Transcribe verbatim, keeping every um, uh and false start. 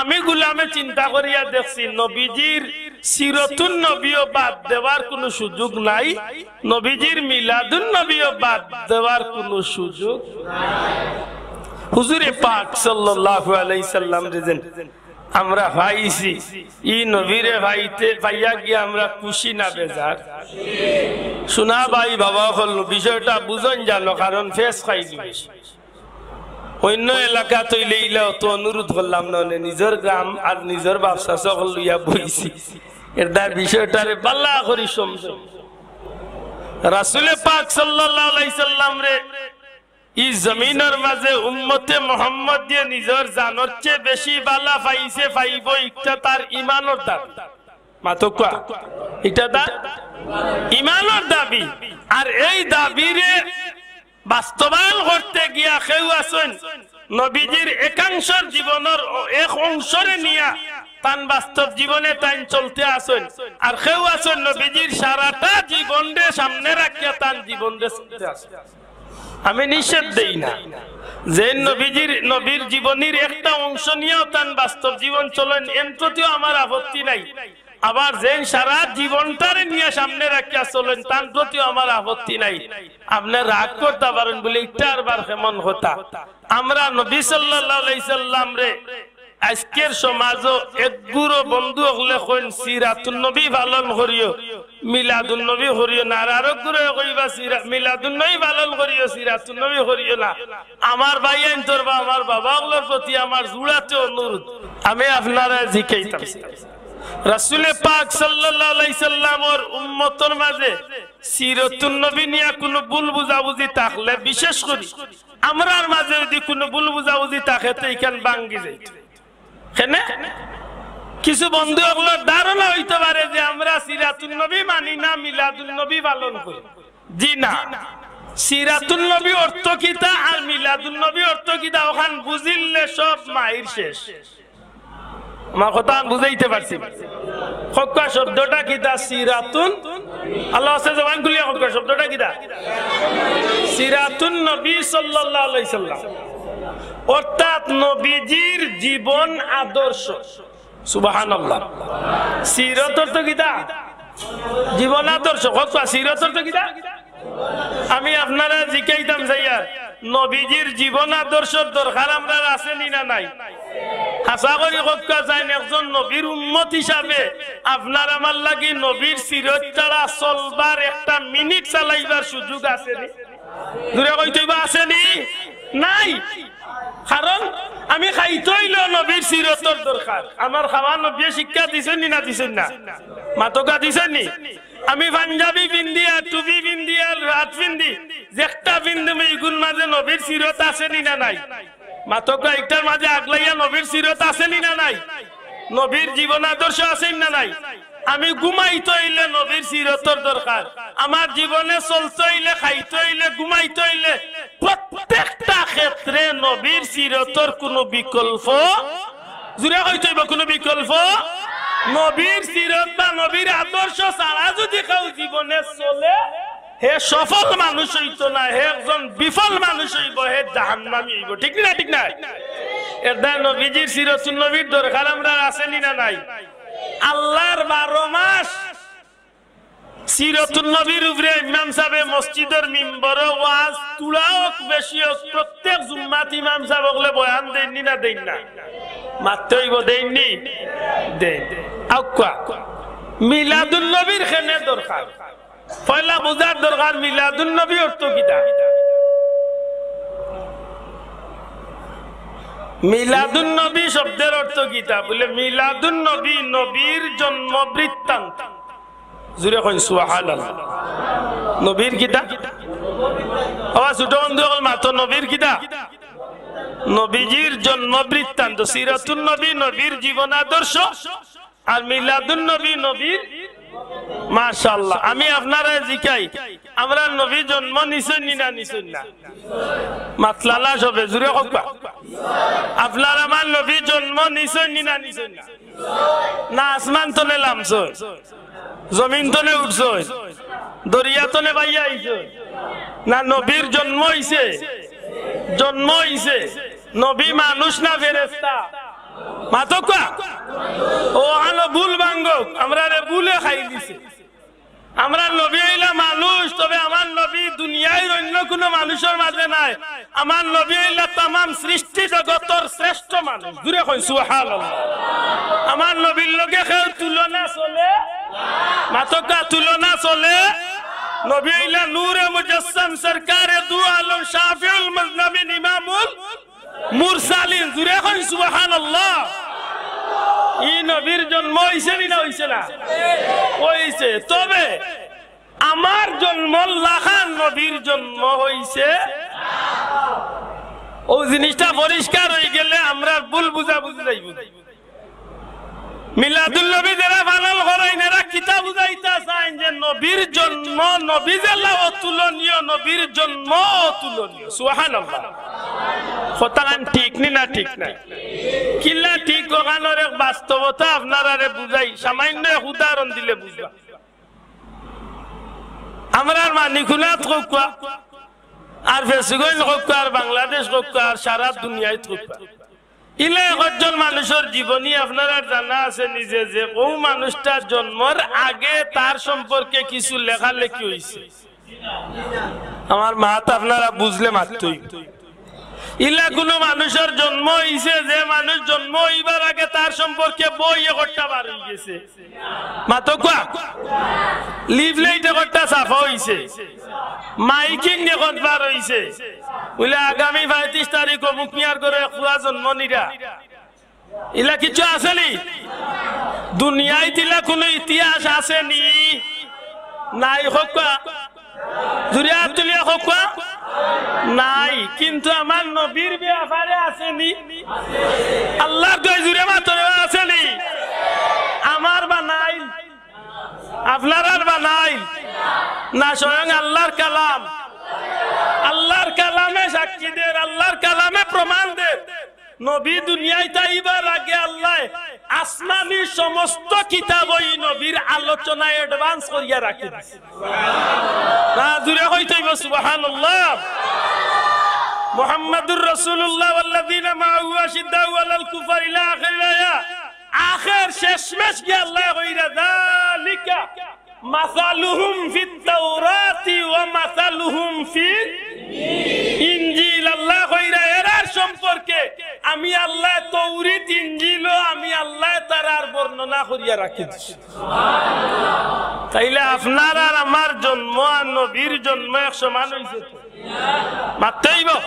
আমি গুলামে চিন্তা করিয়া দেখছি, নবীজির সিরতুন নবীও বাদ দেওয়ার কুনু সুযোগ নাই, নবীজির মিলাদুন নবীও বাদ দেওয়ার কুনু সুযোগ নাই। হুজুরে পাক সাল্লাল্লাহু আলাইহি সাল্লামরে যেন আমরা পাইছি, ই নবীরে পাইতে পাইয়া গিয়া আমরা খুশি না বেজার? শুনা ভাই, বাবা অকল, বিষয়টা বুঝইন জানো, কারণ ফেস খাইলি বেশি। অইন্য এলাকাত অইলে ইলা অত অনুরোধ করলাম না, মানে নিজর গ্রাম আর নিজর বাপ চাচা অকল লইয়া বইছি। এর দ্বারা বিষয়টারে বালা করি সমঝইন। রাসুলে পাক সাল্লাল্লাহু আলাইহি সাল্লামরে ই জমিনর মাঝে উম্মতে মুহাম্মদীয়ে নিজর জানর চেয়ে বেশি বালা পাইছে, পাইবো, ইটা তার ইমানর দাবি। মাতউক্কা, ইটা তার ইমানর দাবি। আর এই দাবিরে বাস্তবায়ন করতে গিয়া কেউ আছইন নবীজির একাংশর জীবনর এক অংশরে নিয়া তান বাস্তব জীবনে তাইন চলতে আছইন, আর কেউ আছইন নবীজির সারাটা জীবনরে সামনে রাখিয়া তান জীবনরে চলতে আছইন। আমি নিষেধ দেই না, যেইন নবীজির, নবীর জীবনীর একটা অংশ নিয়াও তান বাস্তব জীবন চলইন, এন প্রতিও আমার আপত্তি নাই। আবার যেইন সারা জীবনটারে নিয়া সামনে রাখিয়া চলইন, তান প্রতিও আমার আপত্তি নাই। আপনে রাগ করতা পারইন বুলে ইটা আরবার কেমন কথা? আমরা নবী সাল্লাল্লাহু আলাইহি সাল্লামরে আইজকের সমাজো একগুরু বন্ধু অকলে কইন সিরাতুন নবী পালন করিও, মিলাদুন নবী করিও না, আর আরো গুরু কইবা সিরা-, মিলাদুন নবী পালন করিও, সিরাতুন নবী করিও না। আমার ভাইয়াইন্তর বা আমার বাবা অকলর প্রতি আমার জুড়াতে অনুরোধ, আমি আপনারারে জিকাইতাম, রাসুলে পাক সাল্লাল্লাহু আলাইহি সাল্লামর উম্মতর মাঝে সিরাতুন নবী নিয়া কুনু ভুল বুঝাবুঝি থাকলে, বিশেষ করি আমরার মাঝে যুদি কুনু ভুল বুঝাবুঝি থাকে, তে ইখান ভাঙ্গি যাইতো। কেনে? কিছু বন্ধু অকলর ধারণা অইতো পারে যে আমরা সিরাতুন নবী মানি না, মিলাদুন নবী পালন করি। জি না, সিরাতুন নবী অর্থ কিতা আর মিলাদুন নবী অর্থ কিতা, অখান বুঝিলে সব মাইর শেষ। আমার কথা আমি বুঝাইতে পারছি? কউক্কা শব্দটা কিতা? সিরাতুন, আল্লাহ আছে, জবান খুলিয়া কউক্কা শব্দটা কিতা? সিরাতুন নবী সাল্লাল্লাহু আলাইহি সাল্লাম, অর্থাৎ নবীজির জীবন আদর্শ। সুবহানাল্লাহ। সিরত অর্থ কিতা? জীবন আদর্শ। কউক্কা, সিরত অর্থ কিতা? আমি আপনারারে জিকাইতাম চাইয়ার, নবীজির জীবন আদর্শর দরকার আমরার আছে নি না নাই? হাছা করি কউক্কা চাইন, একজন নবীর উম্মত হিসাবে আপনার আমার লাগি নবীর সিরত ছাড়া চলবার, একটা মিনিট চালাইবার সুযোগ আছে নি? জুরে কইতে অইবো, আছে নি? নাই। কারণ আমি খাইতে অইলেও নবীর সিরতর দরকার। আমার খাওয়া নবীয়ে শিক্ষা দিছইন নি না দিছইন না? মাতউক্কা, দিছইন নি? আমি পাঞ্জাবি পিন্দি আর টুপি পিন্দি আর হাত পিন্দি, যেকটা পিন্দি, ইগুর মাঝে নবীর সিরত আছে নি না নাই? মাতউক্কা, ইটার মাঝে আগলাইয়া নবীর সিরত আছে নি না নাই? নবীর জীবন আদর্শ আছে নি না নাই? আমি ঘুমাইতে অইলে নবীর সিরতর দরকার, আমার জীবনে চলতে অইলে, খাইতে অইলে, ঘুমাইতে অইলে, প্রত্যেকটা ক্ষেত্রে নবীর সিরতর কুনু বিকল্প, জুরে কইতে অইবো, কুনু বিকল্প, নবীর সিরত বা নবীর আদর্শ ছাড়া যুদি কেউ জীবনে চলে, হে সফল মানুষ অইতো না, হে একজন বিফল মানুষ অইবো, হে জাহান্নামী অইবো। ঠিক নি না? ঠিক না? এর দ্বারা নবীজির সিরতুন নবীর দরকার আমরার আছে নি না নাই? আল্লাহর বারো মাস সিরতুন নবীর উপরে ইমাম সাবে মসজিদর মিম্বরো ওয়াজ, তুলা অউক বেশি অউক, প্রত্যেক জুম্মাত ইমাম সাব অকলে বয়ান দেইন নি না দেইন না? মাততে অইবো, দেইন নি? দেইন। আউক্কা, মিলাদুন নবীর কেনে দরকার? পয়লা বুঝার দরকার মিলাদুন নবী অর্থ কিতা? মিলাদুন নবী শব্দর অর্থ কিতা? বুলে মিলাদুন নবী, নবীর জন্ম বৃত্তান্ত। জুরে কইন সুবহানাল্লাহ। নবীর কিতা? ও ছোট বন্ধু অকল, মাতো, নবীর কিতা? নবীজির জন্ম বৃত্তান্ত। সিরাতুন নবী, নবীর জীবন আদর্শ। আর মিলাদুন নবী, নবীর, মাশাআল্লাহ। আমি আপনারারে জিকাই, আমরার নবী জন্ম নিছইন নি না নিছইন না? মাতলা না সবে, জুরে কউক্কা। আপনার আমার নবী জন্ম নিছইন নি না নিছইন না? না আসমান তনে লামছইন, জমিন তনে উঠছইন, দরিয়া তনে বাইয়া আইছইন? না, নবীর জন্ম অইছে, জন্ম অইছে। নবী মানুষ না ফেরেশতা? মাতউক্কা। অউ আনো ভুল ভাঙ্গউক, আমরারে ভুলে খাই দিছে। আমরার নবী অইলা মানুষ, তবে আমার নবী দুনিয়ার অইন্য কুনু মানুষর মাঝে নাই। আমার নবী অইলা তামাম সৃষ্টি জগতর শ্রেষ্ঠ মানুষ। জুরে কইন সুবহানাল্লাহ। আমার নবীর লগে কেউর তুলনা চলে? মাতউক্কা, তুলনা চলে? নবী অইলা নূরে মুজাসসাম, সরকারে দু আলম, শাফিউল মুজনিবিন, ইমামুল মুরসালিন। জুরে কইন সুবহানাল্লাহ। ই নবীর জন্ম অইছে নি না অইছে না? অইছে। তবে আমার জন্মর লাখান নবীর জন্ম অইছে। অউ জিনিসটা পরিষ্কার অইগেলে আমরার ভুল বুঝাবুঝি যাইবো। মিলাদুন নবী যেরা পালন করইন, এরা কিতা বুঝাইতা চাইন যে নবীর জন্ম, নবী যেলা অতুলনীয়, নবীর জন্ম অতুলনীয়। সুবহানাল্লাহ। কথাখান ঠিক নি না ঠিক নায়? কিলা ঠিক, অখানর এক বাস্তবতা আপনারারে বুঝাই, সামান্য এক উদাহরণ দিলে বুঝবা। আমরার মানিকুনাত কউক্কা, আর ফেঞ্চুগঞ্জ কউক্কা, আর বাংলাদেশ কউক্কা, আর সারা দুনিয়াত কউক্কা, ইলা একজন মানুষর জীবনী আপনারার জানা আছে নিজে, যে অউ মানুষটা জন্মর আগে তার সম্পর্কে কিছু লেখালেখি অইছে। আমার মাত আপনারা বুঝলে মাতইন। ইলা কুনু মানুষর জন্ম অইছে, যে মানুষ জন্ম অইবার আগে তার সম্পর্কে বই একটা বার অইগেছে। মাতউক্কা। লিফলেট একটা ছাপা অইছে, মাইকিং এখন বার অইছে, বুলে আগামী পঁয়ত্রিশ তারিখ অমুক মিয়ার ঘরো এক পুয়া জন্ম নিরা। ইলা কিছু আছে নি? দুনিয়াত ইলা কুনু ইতিহাস আছে নি? নাই। কউক্কা। জুরে আত তুলিয়া কউক্কা। নাই। কিন্তু আমার নবীর ব্যাপারে আছে নি? আল্লার দয় জুরে মাতরে আছে নি? আমার বানাইল, আপনারার বানাইল না, স্বয়ং আল্লার কালাম। আল্লার কালামে সাক্ষী দের, আল্লার কালামে প্রমাণ দের। নবী দুনিয়াত আইবার আগে আল্লায় আসমানি সমস্ত কিতাবো ই নবীর আলোচনা advance করিয়া রাখি দিছে। না, জুরে কইতে অইবো সুবহানাল্লাহ। মুহাম্মাদুর রাসূলুল্লাহ ওয়াল্লাযীনা মাআহু আশিদ্দাউ আলাল কুফফারি ইলা আখিরিল আয়াত। আখের শেষমেশ গিয়া আল্লায় কইরা, যালিকা মাসালুহুম ফিত তাওরাতি ওয়া মাসালুহুম ফিল ইনজিল। আল্লায় কইরা, এরার সম্পর্কে আমি আল্লায় তৌরিত ইনজিলো আমি আল্লায় তারার বর্ণনা করিয়া রাখি দিছি। তাইলে আপনার আর আমার জন্ম আর নবীর জন্ম এক সমান অইছে তো? মাততে অইবো।